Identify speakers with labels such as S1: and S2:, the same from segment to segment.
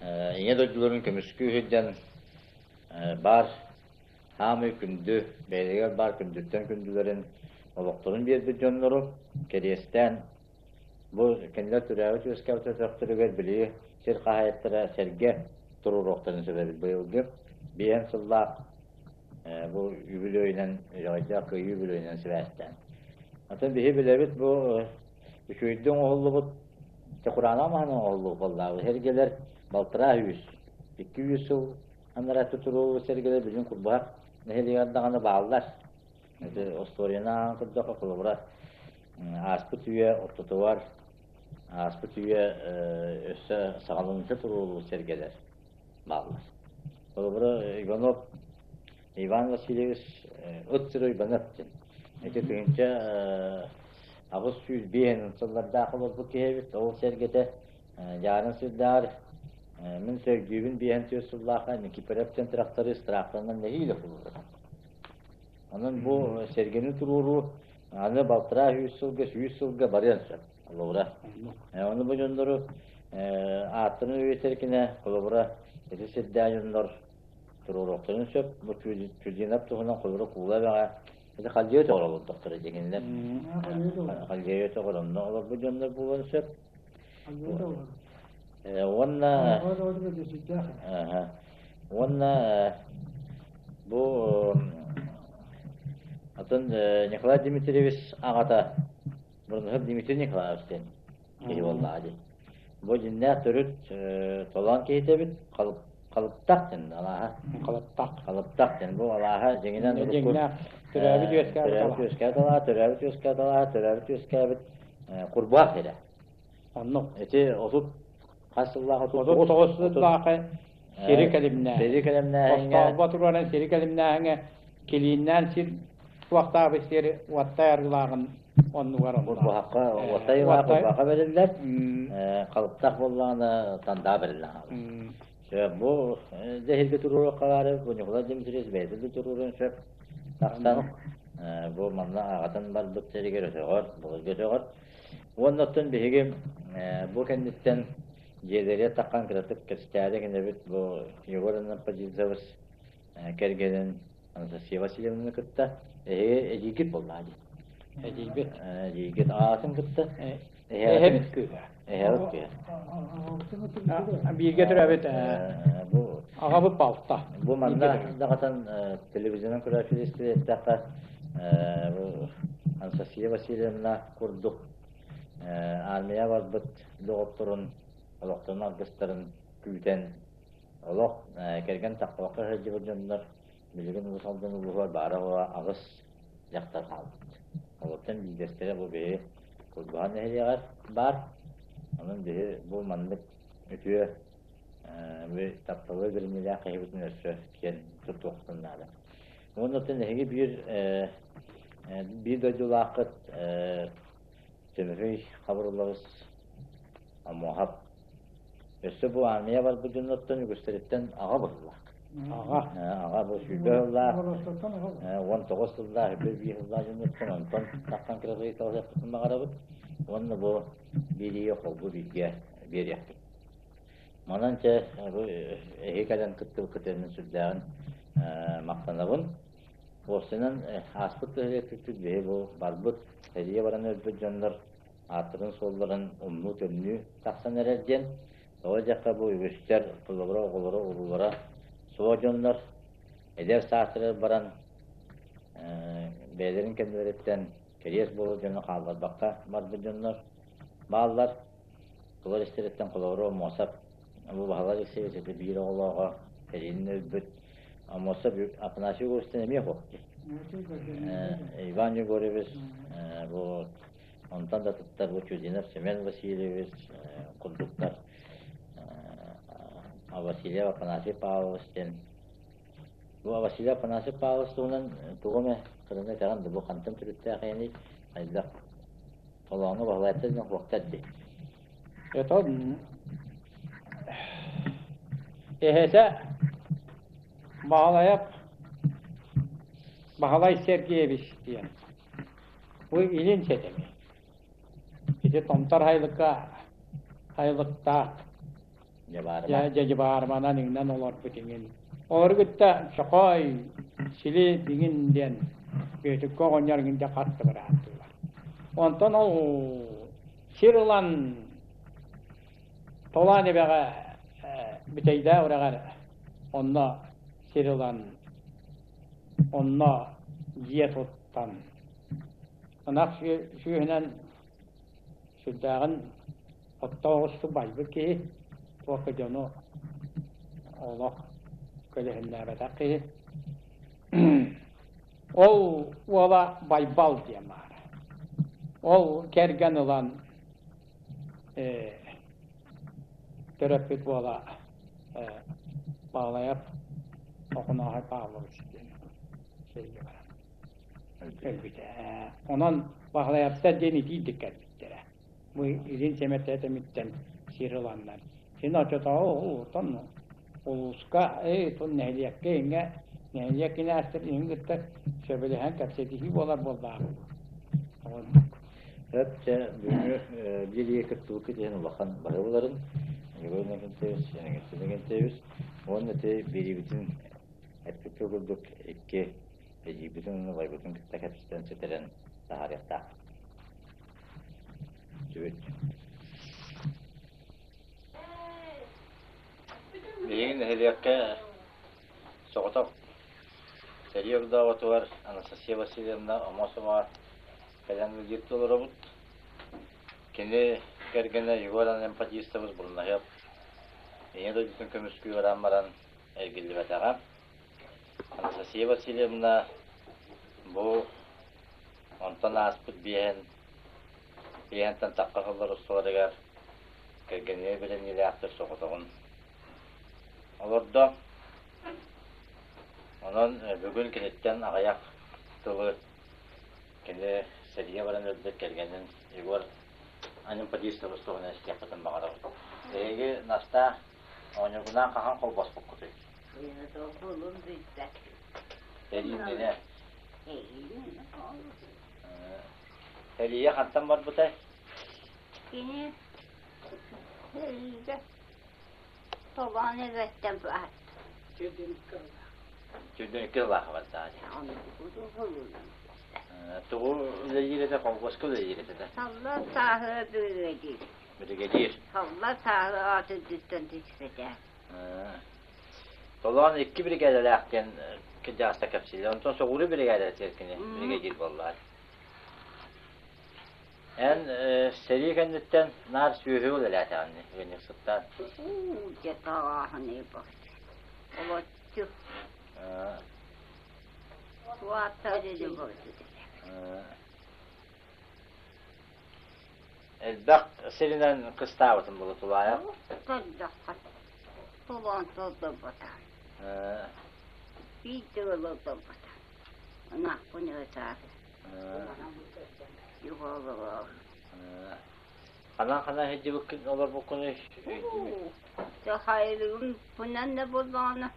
S1: Ийэ дойдуларын көмүскүү сылдьан баар хаамыы күндү, бэйэлэригэр баар күндүттэн күндүлэрин олохторун биэрбит дьоннору кэриэстээн бу кинилэр төрөөбүт үөскээбит өтөхтөрүгэр билии сир хаһаайыттара сэргэ туруоруохтарын сөп эбит быйылгы биэһэн сыллаах бу үбүлүөйүнэн Үрэҕэйдээх Кыайыы үбүлүөйүнэн сибээстээн. Атын биһи билэбит бу үчүгэйдик оҥоһуллубут Чокураана маһынан оҥоһуллубут буоллаҕа. Сэргэлэр балтараа сүүс, 200 сыл анараа туруорбут сэргэлэр билигин Курбуһах нэһилиэгэр даҕаны бааллар. Ити остуоруйаны ааҕан көрдөххө, холобура, ааспыт үйэ ортотугар, ааспыт үйэ өссө саҕаланыыта туруоруллубут сэргэлэр бааллар. Холобура, Иванов Иван Васильевич ыт сир Уйбанов диэн. Ити 1805 сыллардаах олорбут киһи эбит. Ол сэргэтэ Дьаарын сирдээҕэр мин сөйдүүбүн биэһэн түөрт сыллаахха Никифоров диэн тракторист тракторынан нэһиилэ кулуурата. Онон бу сэргэни туруоруу аны балтараа сүүс сылга, сүүс сылга барыан сөп. Холобура. Ону бу дьоннору ааттарын үөтэркинэ, холобура, ити сирдээх дьоннор туруоруохтарын сөп. Бу Чудинов туһунан холобура куула эбэҕэ ити Халдьыа өтөҕөр олордохторо дьиҥиннэр. Халдьыа өтөҕөр онно олорбут дьоннор буолуон сөп. Уонна уонна бу атын Николай Дмитриевич аҕата Бырныһып Дмитрий Николаевич диэн киһи буоллаҕа дии. Бу дьиннээх төрүт толоон киһитэ эбит, Халыптах диэн алааһа.
S2: Халыптах.
S1: Халыптах диэн бу алааһа дьиҥинэн урукку
S2: Дьиҥнээх төрөөбүт үөскээбит
S1: төрөөбүт үөскээбит алааһа, төрөөбүт үөскээбит алааһа, төрөөбүт үөскээбит Курбаах сирэ.
S2: Оннук.
S1: Ити отут хас сыллаах
S2: 39 сыллаахы сири кэлимнээһин.
S1: Сири кэлимнээһиҥҥэ
S2: Остоолбо туруоран сири кэлимнээһиҥҥэ килииннээн сир туохтаабыт сири уоттай арыылааҕын оннугар онно.
S1: Курбуһахха уоттай курбуһахха бэриллэр. Халыптаах буоллаҕына тандаа бэриллэн хаалар. Сөп бу дэһилгэ туруоруохха баары бу Ньукулай Дмитриевич бэйэтэ да туруоруон сөп. Тахсан бу манна аҕатын барбыт сиригэр өтөҕөр, былыргы өтөҕөр. Уонна оттон биһиги бу кэнниттэн дьиэлэригэр таххан кыратык кэпсэтээри гынабыт бу Егор Анападидзевич кэргэнин Анастасия Васильевнаны кытта эһиги эдьиийгит буоллаҕа дии.
S2: Эдьиийбит.
S1: Эдьиийгит аҕатын кытта
S2: эһэбит кыыһа.
S1: Эһэбит кыыһа.
S2: Бииргэ төрөөбүт
S1: бу
S2: аҕабыт балта.
S1: Бу манна даҕатан телевизионан көрөөччү истибэттэххэ бу Анастасия Васильевна курдук армия барбыт доҕотторун олохторун аргыстарын күүтэн олох кэргэн тахпакка сылдьыбыт дьоннор билигин Уус Алдан улууһугар баара аҕыс дьахтар хаалбыт. Олортон биирдэстэрэ бу биһи Курбуһан нэһилиэгэр баар. Онон биһи бу маннык үтүө тапталы билиниилээх киһибитин өссө киэн туттуохпутун наада. Уонна оттон эһиги биир биир дойдулааххыт Тимофей Хабырыллабыс Омуоһап өссө бу армия барбыт дьонноттон үгүстэриттэн аҕа быһыылаах.
S2: Аҕа.
S1: Аҕа бу сүүрбэ сыллаах, 19 сыллаах, үбэ биир сыллаах дьонноттон онтон тахсан кыратык талаһыахпытын баҕарабыт. Уонна бу биириигэ холбу бииргэ биэриэхпит. Манан чэ бу эһи кэлэн кыттыбыккытын сүрдээҕин махтанабын. Уопсайынан ааспыт кыһыгар биһи бу барбыт, сэрии баран өлбүт дьоннор ааттарын-суолларын умнуу-төннүү тахсан эрэр диэн. Тоҕо диэххэ бу үгүстэр холобура оҕолоро, уруулара суох дьоннор эдэр саастарыгар баран бэйэлэрин кэннилэриттэн кэриэс буолар дьону хаалларбакка барбыт дьоннор бааллар. Тулар истэриттэн холобура Омуосап бу Баһылай Алексеевич ити биир оҕолооҕо кэриэнин өлбүт Омуосап Афанасий Егоровичтан эмиэ суох дии. Иван Егорович бу онтон да туттар бу Чудинов Семен Васильевич курдуктар Васильев Афанасий Павлович диэн бу Васильев Афанасий Павлович туһунан тугу эмэ кыраны этэҕин да бу хантан төрүттээх эний хайдах Толоону баһылайттар диэн хуохтар дии.
S2: Это эһэтэ Баһылайап Баһылай Сергеевич диэн. Бу илин сэтэмий. Ити томтор айлыкка айлыктаах.
S1: Дьабаарыма.
S2: Дьэ дьабаарыманан иҥнэн олорбут иҥин. Олору кытта Чохой, Сили иҥин диэн Бүөтүккэ оҕонньор иҥин дьэ хас да бырааттыылар. Онтон ол сир ылан Толоон эбэҕэ Бүтэйдээх үрэҕэр онно сир ылан, онно дьиэ туттан, ынах сүөһүнэн сүрдээҕин оттоох оҕустук байбыт киһи, туох да дьону олох көлөһүннээбэтэх киһи. Ол уола Байбал диэн баара. Ол кэргэн ылан төрөппүт уола Баалайап Охонооһой Павлович диэн сиргэ баран өлбүтэ. Онон Баһылайаптар диэн итиирдик кэлбиттэрэ. Бу илин сэмэтэтэмиттэн сир ыланнар. Син оччотооҕу улуустан улууска, тун нэһилиэккэ иҥҥэ нэһилиэк кинээстэр иһин кытта сөбүлэһэн кэпсэтиһии буолар буоллаҕа.
S1: Сөп, чэ, бүгүҥҥү биэриигэ кыттыбыккыт иһин улахан баһыыбаларын Егор Иннокентьевич, Иннокентий Иннокентьевич уонна ити биэриибитин эппиккэ курдук икки эдьиийбитин уонна убайбытын кытта кэпсэтэн ситэрэн таһаарыахтаахпыт. Түбүт. Биһиги нэһилиэккэ соҕотох сэрии огдооботугар Анастасия Васильевна Омосова кэлэн ыалдьыттыы олоробут. Кини кэргэнэ Егор Анемподистович Бурнаһыап Ийэ дойдутун көмүскүү баран баран эргиллибэтэҕэ. Анастасия Васильевна бу онтон ааспыт биэһэн биэһэнтэн тахха сыллар усталарыгар кэргэнигэр бэриниилээхтик соҕотоҕун олордо. Онон бүгүн киниттэн аҕыйах тылы кини сэриигэ баран өлбүт кэргэнин Егор Анемподистович туһунан истиэхпитин баҕарабыт. Эһиги Настаа оонньуургунаан хаһан холбоспуккутуй?
S3: Булун билбэт.
S1: Эрииннэнэ. Элийэ хантан барбытай?
S3: Кини сэриигэ Толоон эбэттэн баар.
S1: Түрдүн икки сылаах бардаҕа дии. Тугу үлэлиир этэ, колхуоска үлэлиир этэ да?
S3: Салла сааһы биригэдьиир.
S1: Биригэдьиир.
S3: Салла сааһы аатырдыттан түспэтэ.
S1: Толоон икки биригээдэлээх диэн кырдьаҕаста кэпсииллэр. Онтон соҕуруу биригээдэ кини биригэдьиир буоллаҕа. Эн сэрии кэнниттэн наар сүөһү үлэлээтэҕин ыанньыксыттаан.
S3: Уу, дьэ таҕааһын ыйбат. Олоччу. Суата
S1: Элбэх сиринэн кыстаабытым буолуо тулаайах.
S3: Тордоххо тулаан толдорбота. Биир төгүл олдорбота. Ынахпын ытааты.
S1: Ханан-ханан сылдьыбыккын олорбуккунуй?
S3: Хайылыгым пунан да буоллаҕына,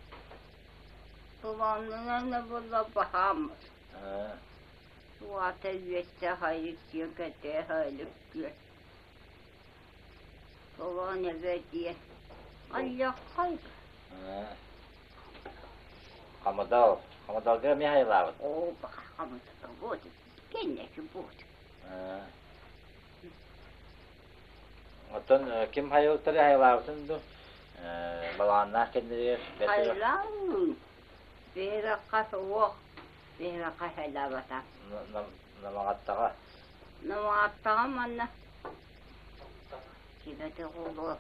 S3: тулаанынан да буолла баһааммыт. Суата үөттэ хайык диэн кэтээ хайылык күөл. Толоон эбэ диэн алльаххай.
S1: Хамадал. Хамадалга эмиэ хайылаабыт.
S3: Оо, хамадал вот. Кэнники вот.
S1: Оттон ким хайылыктары хайылаабытын дуу? Балаҕаннаах кэннигэр
S3: Хайылаан биһиэхэ суох биһиэхэ хайылаабата.
S1: Намаҕаттаҕа.
S3: Намаҕаттаҕа манна кибэти оҕолор.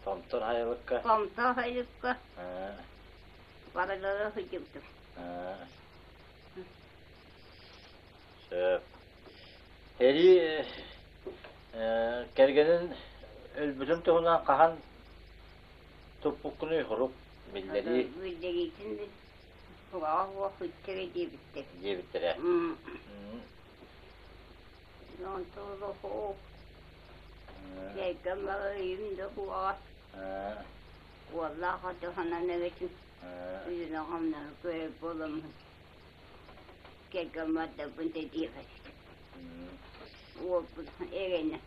S1: Томтор хайылыкка.
S3: Томтор хайылыкка. Барылары сылдьыбытым.
S1: Сөп. Эрии кэргэнин өлбүтүн туһунан хаһан туппуккунуй хорук биллэрии
S3: Биллэриитин сураҕа суох үттэрэ диэбиттэр.
S1: Диэбиттэрэ.
S3: Онтон кэргэн барар да суоҕа. Уоллаах отоһунан эбитим. Үйүнэҕэмнэр көрөр буоламмын кэргэн бардабын да диэбэт. Уолбут эрэнэ.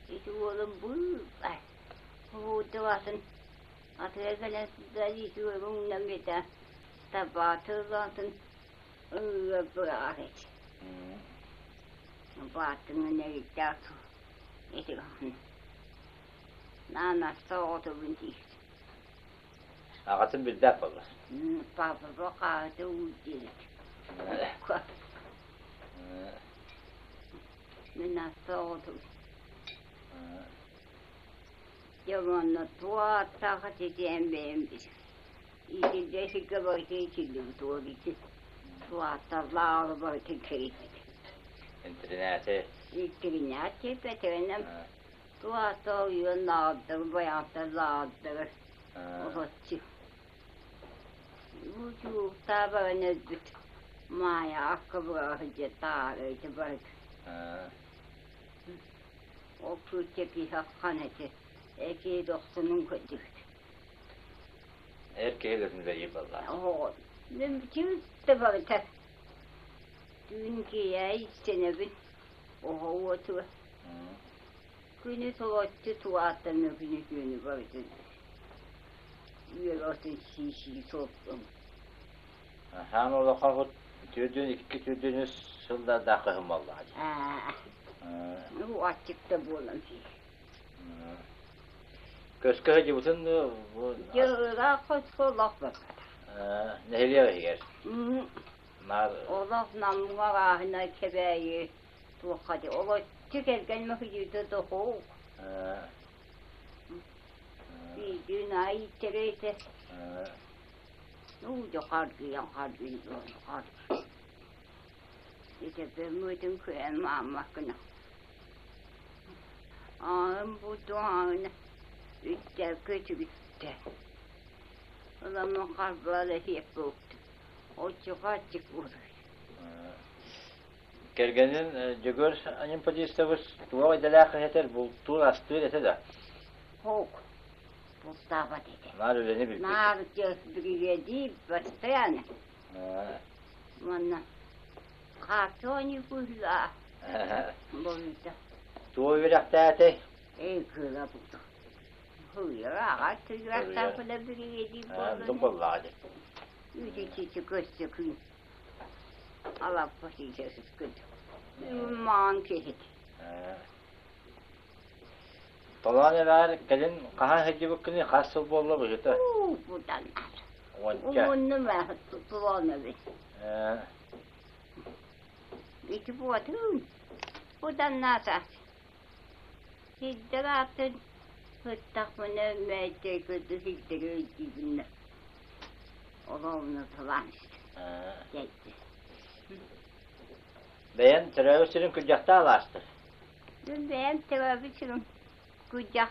S3: Ити уолум бу Курдугатын атыга кэлэн сылдьар этэ табаатылаатын ылла быраҕар этэ. Бааттыҥын эрийтаах этигэн наанасса оҕотобун диир.
S1: Аҕатын билбэт буолла.
S3: Папа хааһыта уу диэбит. Мин асса оҕотобун. Дьэ уонна туох ситиэн бэйэм итирдэ сиргэ барыта итиллибит уол ити туотталлааҕы барытын кэрийбит.
S1: Интэринээти.
S3: Интэринээт тиэппэтэринэн туота ойуон лааҕырдары байаҕаттар лааҕырдары олоччу. Учууктаа баран өлбүт Маайа акка быраҕа сылдьар таара ити барыта. Ол кыыча киһи аххан этэ, эки дохсунун көрдүбүт.
S1: Эр киһи үлэтин үлэлиир буоллаҕа.
S3: Оҕо мин да барыта түүн киэһэ истэнэбин оҕо уотуга күнү толоччу туааттан күнү түүнү барытын үөр отун сии-сии суоптум.
S1: Хаан олохоҕут 42-43 сыллардаах кыһын буоллаҕа дии.
S3: Ну, аччык да буолан сии.
S1: Көскө сылдьыбытын бу
S3: Дьылыраах хоско олох барбатах.
S1: Нэһилиэк иһигэр. Наар
S3: Олох намҥа ааһына кэбээйи туохха ди олоччу кэргэн мөхүйүүтэ дохуок. Биирдүүн аайы иттэрэ Ну, дьэ харгыйан харгыйан харгыйан. Итеппэммитин күөн мааммаккына. Аҕам бутуаҕына үттэ көтүбүттэ. Ыламмын харбаала сиэппэ уктум. Оччоҕо аччык буолар.
S1: Кэргэнин Дьөгүөр Анемподистович туох идэлээх этэр, бултуур, астыыр этэ да?
S3: Хоок, бултаабат этэ.
S1: Наар үлэни билбит.
S3: Наар биригэдьиир постоянно. Манна хаартыаны кыһыла буолута.
S1: Туох үөрэхтээтэй?
S3: Эй, кыыла булду. Хыйыра тыгырахтаахпына биригэдьиир
S1: Онтун
S3: буоллун.
S1: буоллаҕа дии.
S3: Үтүчүчү көстө күн. Алаппа сиисэсис күн. Маан киһит.
S1: Толоон эбээр кэлин хаһан сылдьыбыккыный, хас сыл буолла быһыыта?
S3: Уу, буданнар.
S1: Уонча.
S3: Уонна Толоон эбит. Ити буотун. Буданнаата. Сирдэр аатын сыттахпына мээчэй кытты сирдэри өйдүүбүннэ. Олоҕумна талаан истэ. Дьэйдэ.
S1: Бэйэн төрөөбүт сирин күрдьэхтэ алаастар.
S3: Мин бэйэм төрөөбүт сирим күрдьэх.